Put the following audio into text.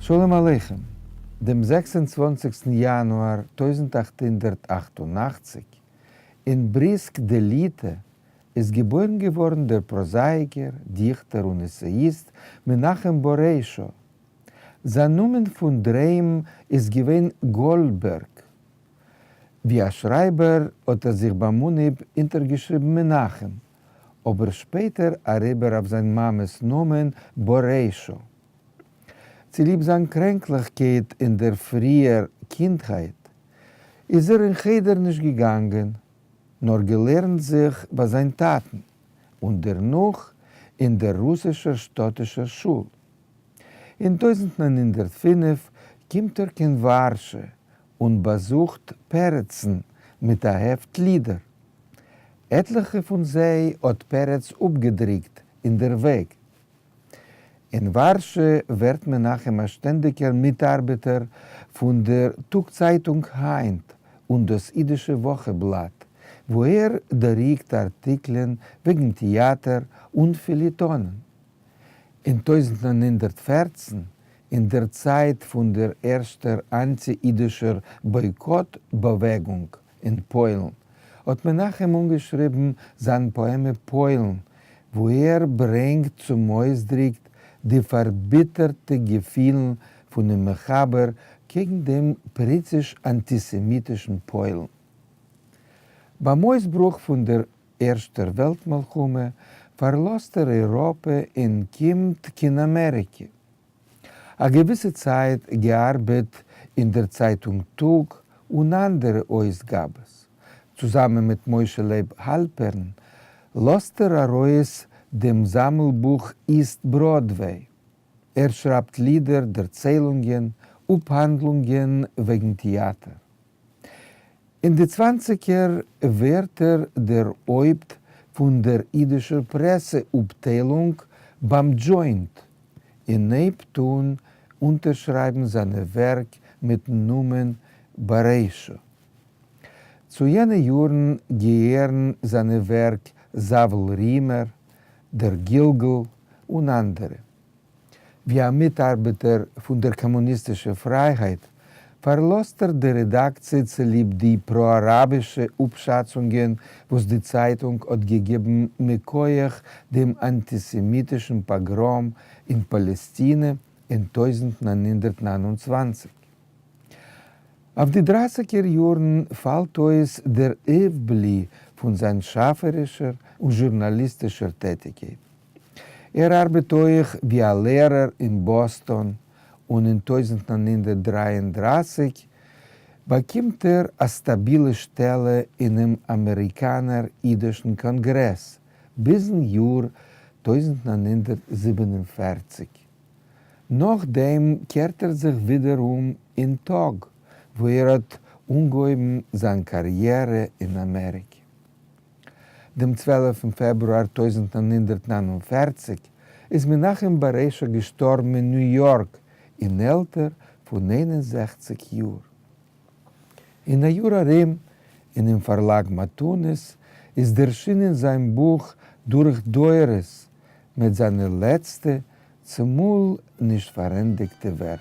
שלום עליכם! דעם 26 יאנואר 1888, אין בריסק דליטע, איז געבוירן געווארן דער פראזאייקער, דיכטער און עסעיאיסט מנחם באריישא. זיין נאמען פון דר'היים איז געווען גאלדבערג. ווי א שרייבער האט ער זיך ביים אנהייב אונטערגעשריבן מנחם, אבער שפעטער אריבער אויף זיין מאמע'ס נאמען באריישא. צוליב זיין קרענקליכקייט אין דער פריער קינדהייט, איז ער אין חדר נישט געגאנגען, נאר געלערנט זיך ביי זיין טאטן, און דערנאך אין דער רוסישער שטאטישער שול. אין 1905 קומט ער קיין ווארשע און באזוכט פרצן מיט א העפט לידער. עטליכע פון זיי האט פרץ אפגעדרוקט אין דער וועג. אין ווארשע ווערט מנחם א שטענדיגער מיטארבעטער פון דער טאג-צייטונג היינט און דאס אידישע וואכעבלאט, וואו ער דרוקט ארטיקלען וועגן טעאטער און פעליעטאנען. אין 1914, אין דער צייט פון דער ערשטער אנטי-אידישער בויקאט באוועגונג אין פוילן, האט מנחם אנגעשריבן זיין פאעמע פוילן, וואו ער ברענגט צום אויסדרוק די פארביטערטע געפילן פונעם מחבר קעגן דעם פריציש-אנטיסעמיטישן פוילן. ביים אויסברוך פון דער ערשטער וועלט מלחמה פארלאזט ער אייראפע און קומט קיין אמעריקע. א געוויסע צייט געארבעט אין דער צייטונג טאג און אנדערע אויסגאבעס. צוזאמען מיט משה לייב האלפערן לאזט ער ארויס דעם זאמלבוך איסט בראדוועי. ער שרייבט לידער, דערציילונגען, אפהאנדלונגען וועגן טעאטער. אין די צוואנציגער ווערט ער דער הויפט פון דער אידישער פרעסע אפטיילונג ביים דזשוינט, און הייבט אן אונטערשרייבן זיינע ווערק מיטן נאמען באריישא. צו יענע יארן געהערן זיינע ווערק זאוול רימער, דער גלגול און אנדערע. ווי א מיטארבעטער פון דער קאמוניסטישער פרייהייט, פארלאזט ער די רעדאקציע צוליב די פרא-אראבישע אפשאצונגען וואס די צייטונג האט געגעבן מכח דעם אנטיסעמיטישן פאגראם אין פאלעסטינע אין 1929. אויף די דרייסיגער יארן פאלט אויס דער אויפבלי פון זיין שאפערישער און זשורנאליסטישער טעטיגקייט. ער ארבעט אויך ווי א לערער אין באסטאן און אין 1933 באקומט ער א סטאבילע שטעלע אינעם אמעריקאנער אידישן קאנגרעס ביזן יאר 1947. נאכדעם קערט ער זיך ווידער אום אין טאג וואו ער האט אנגעהויבן זיין קאריערע אין אמעריקע. דעם 12 פעברואר 1949 איז מנחם באריישא געשטארבן אין ניו יארק אין עלטער פון 61 יאר. אין א יאר ארום, אינעם פארלאג מתנות, איז ערשינען זיין בוך דורך דורות מיט זיינע לעצטע, צומאל נישט פארענדיגטע ווערק.